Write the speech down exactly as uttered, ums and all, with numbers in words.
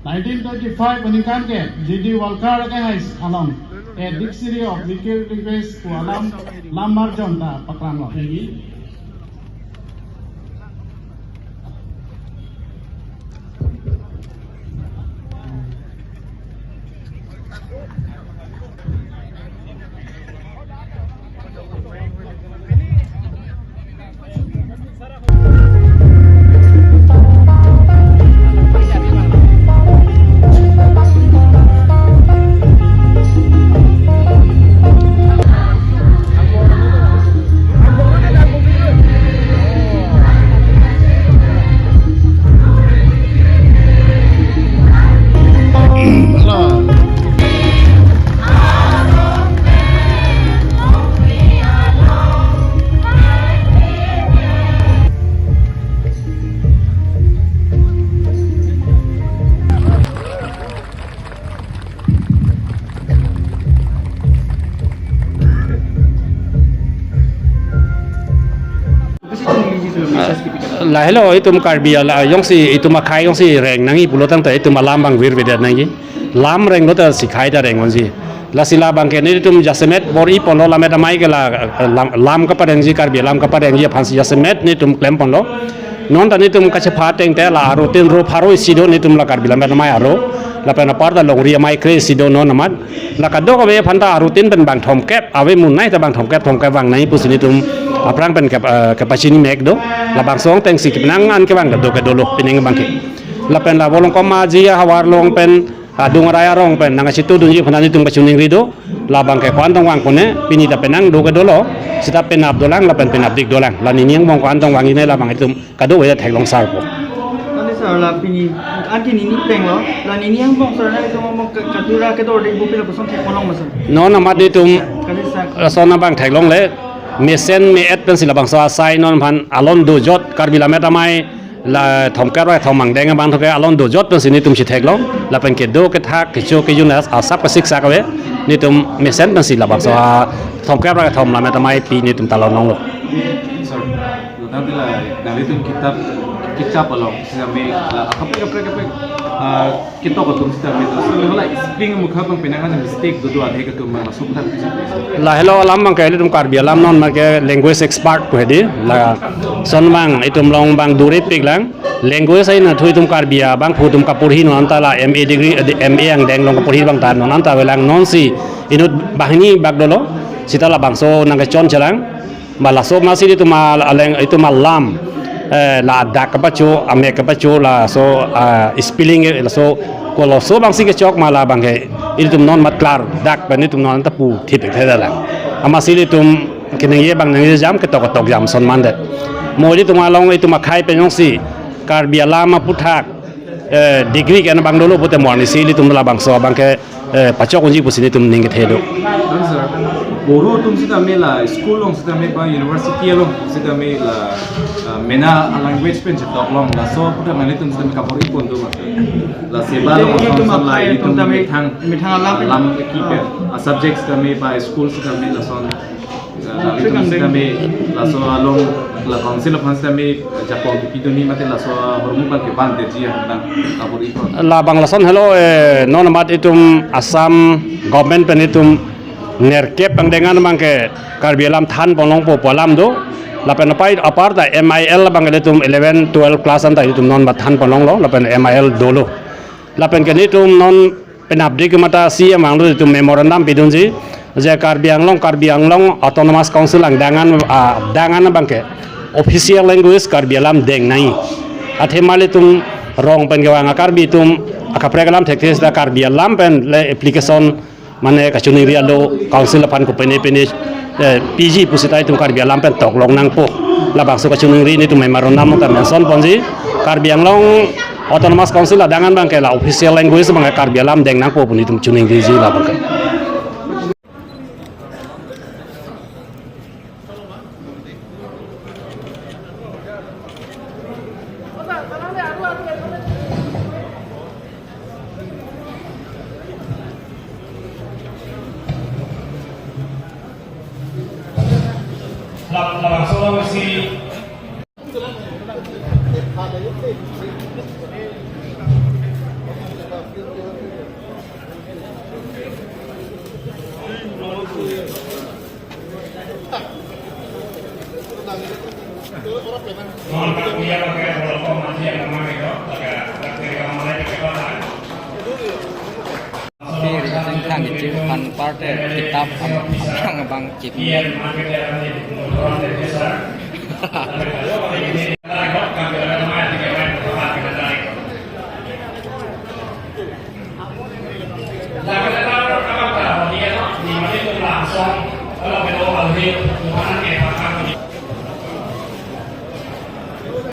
Nineteen twenty-five aningkan ke G D Walkar ke hai along a dictionary of Likir language pu alam lam marjon ta paklang lo. Lahelo itum Karbi ala jongsi itum akhei jongsi reng nangji pulo tangte itum alam abang virvedet nangji. Lam renglo ta sikhai ta reng-unji. Lasi labang ke nelitum jasemet bor-iponlo, lammet amei ke la, eh, lam, lam kaparengji, Karbi alam kaparengji aphansi jasemet nelitum klemponlo. Non ta nelitum kachepha ateng te la aro tin ro pharo isi do nelitum la Karbi lammet amei aro. Lapen apar ta longri amei kre isi do non amat. La kadokave aphan ta aro tin pen bang thomkep, ave munai ta bang thomkep, thomkep vang nangji pusi nelitum aphrang pen kep-, eh, kepachini mek do. Labangso angteng si kepenang an kevang do ke dolo, pining abang ke. Lapen la Volongkom Aji ahavar along pen, adung arai arong pen nangkachetongdunji aphan nelitum kachiningri do. Labang ke ko-an tong vangpo ne, pini ta penang do ke dolo, seta penap dolang, lapen penapdik dolang. La nini angbong ko-an tong vangji ne labang itum kadokave ta theklong sarpo. Mane sir, la pini, anke nini plenglo, la nini angbong sir, na itum angbong ka-, kadura kedor dingpo pi lapuson thekponlong ma sir? Non amat nelitum, kasi sir, lason abang theklongle, mesen me-et pensi labangso asai non aphan alon dojot Karbi lammet amei la thomkep ra thom angdeng abang thomkep alon dojot pensi nelitum si theklong, lapen kedo kethak kecho kejun as-, asap kasiksak ave, nelitum mesen pensi labangso a thomkep ra thom lammet amei pi nelitum ta longlonglo. Sir, tangte la nanglitum kitab, kitab along sitame la akaprek kaprek kaprek, ah, ketok atum sitame do. So, la spelling mukha abang penang an mistake do do ane katum abang laso mukha. Lahelo alam abang ke ilitum Karbi alam non abang ke language expert pu hedi. Lason abang itum along abang duri piklang. Language ai na thu itum Karbi abangphu atum kaporhi non anta la M A degree, eh, M A angdeng along kaporhi abang ta non anta avelang, nonsi inut banghini bak dolo. Seta labangso nangkechon chelang. Ma laso masi itum a-, aleng itum alam, eh, la adak kapacho, amek kapacho, laso, ah, spelling, eh, laso, ko laso abangsi kechok ma labang ke, itum non amat klardak pen itum non ta pu thip theda lang. Amatsi itum keningje abang ningje jam, ketok ketok jam ason mandet. Mo itum along itum akhei pen jongsi Karbi alam aputhak, eh, degree ke-en abang dolo pute mo arnisi itum labangso abang ke, eh, pachok unji pusi nelitum ning kethe do. Answer. Boro atum sitame la school along sitame ba university along sitame la, ah, mena language pen chetok long, laso aputhak nanglitum sitame kabor-ipon do ma sir? La seba along, jadi, itum ason ason la akhei itum atum tame methang, methang alam pen, alam kipen, ah, ah, subject sitame ba school sitame lason. Nanglitum sitame laso along la council aphan sitame japon kipidunji mate laso ahormu abang ke bandetji ahan abang kabor-ipon? Labang lason helo, eh, non amat itum Assam government pen itum nerkep angdeng an abang ke Karbi alam thanponlongpo pu alam do. Lapen apai apar ta M I L abang ke itum eleven, twelve class anta itum non amat thanponlonglo, lapen M I L dolo. Lapen ke nelitum non penapdik mata C M anglo itum memorandum pidunji, je Karbi Anglong, Karbi Anglong Autonomous Council angdeng an, ah, dang an abang ke official language Karbi alam deng nangji. Athema ilitum rong pen kevang a-Karbi atum akaprek alam thekthe seta Karbi alam pen le application mane kachiningri alo council aphan kopine pine, eh, piji pusita itum Karbi alam pen tok long nangpo. Labangso kachiningri nelitum memorandum ta mention ponji. Karbi Anglong Autonomous Council adang an abang ke la official language abang ke Karbi alam deng nangpo pu nelitum chiningriji labang ke. Lap-, labangso isi. Sir, sing thang kecil pan parte kitab am-, abang abang cip.